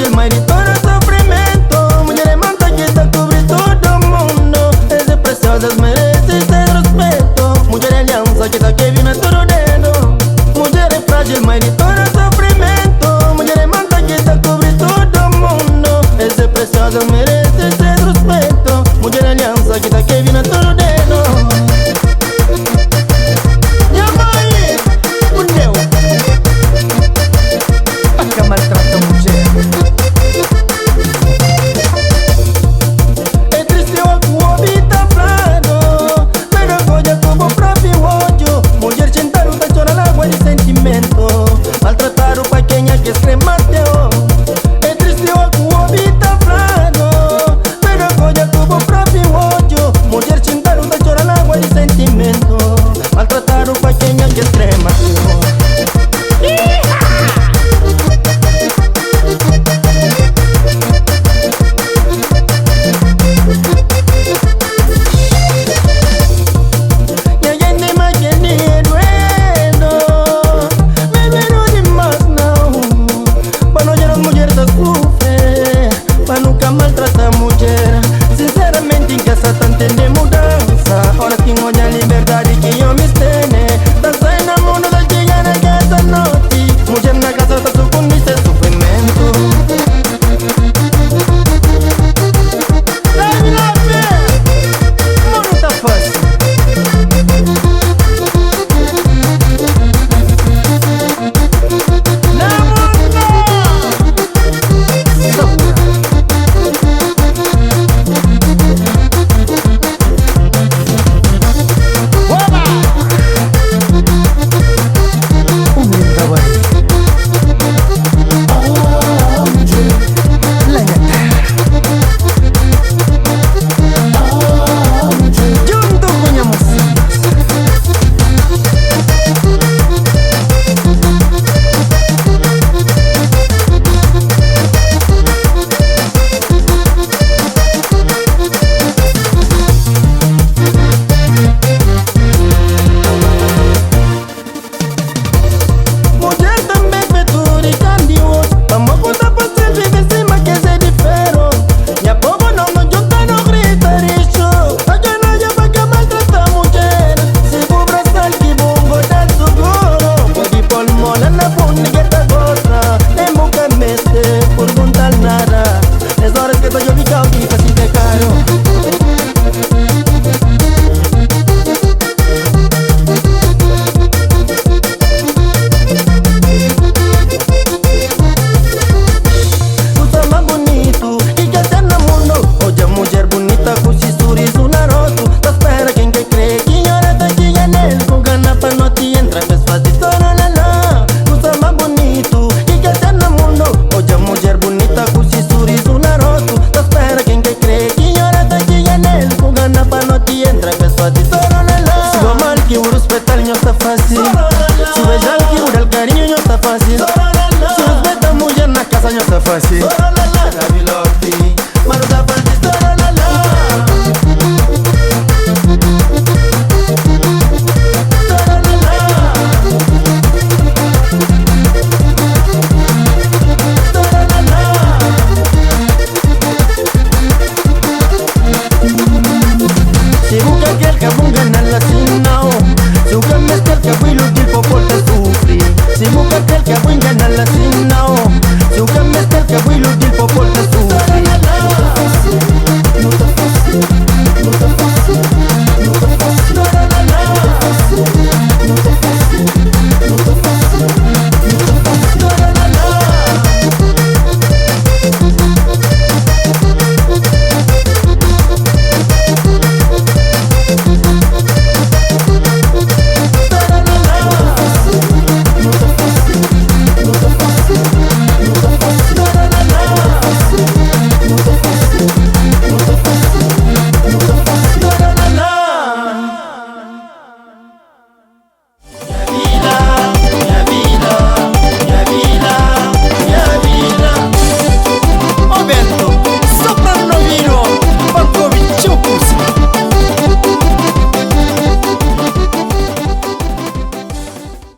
frágil, mãe de todo sofrimento. Mulher é manta que tá cobre todo mundo. És é preciosa, merece ser respeito. Mulher é aliança que tá que vive todo dedo. Mulher é frágil, mãe de todo sofrimento. Mulher é manta que tá cobre todo mundo. És é preciosa, merece ser respeito. Mulher é aliança que tá que vive todo dedo. Minha mãe, o meu. Pa ka maltrata mudjer. É triste o que obi tá falando. Pero goja com o próprio ódio. Mulher sentado tá chorando água de sentimento. Maltratar o pai quem é que escrema teu. É triste o que obi tá falando. Pero goja com o próprio ódio. Mulher sentado tá chorando água de sentimento. Maltratar o pai quem é que escrema teu. E a gente mais que doendo. Me vero demais não. Pa não gerar mulher tá sofrer. Pa nunca maltratar mulher. Sinceramente em casa tá entender mudança. Hora que olha a liberdade que eu me estende. Dança na mundo da chega na casa noite. Mulher na casa tá sucumbindo esse sofrimento. Dai Lopes! Mano tá fácil. Na mundo! Sabura. Oba! O menino tá bem. Oh, mulher, Lá na terra. oh, mulher. Junto com a mocinhos. Mulher também feito de carne e osso. Vamos contar pra sempre viver cima que é de ferro. Minha povo não não junta, não grita lixo. A canalha vai que maltrata a mulher. Se o braçal que bungo dá seguro. Pode pôr mola na bunda que tá gosta. Nem boca meste, perguntar nada. Nas horas que tô eu vi que faz te caro. Usa mais bonito e que até no mundo. Hoje a mulher bonita com esse sorriso na rosto. Tá espera quem que crê que ora tá aqui nele. Com gana pa não te entra, fez fazer lá. Usa mais bonito e que até no mundo. Hoje a mulher bonita com esse sorriso na rosto. Tá espera quem que crê que ora tá aqui nele. Com gana pa não te entra, fez fazer lá. Se o mal que o respeitar não está fácil. Se o beijar que o dar carinho não está fácil. Se o respeita a mulher na casa não está fácil. Se busca aquel que bunga na la sinao. Se busca mestre que abuelo del popol te sufre. Se busca aquel que bunga na la sinao.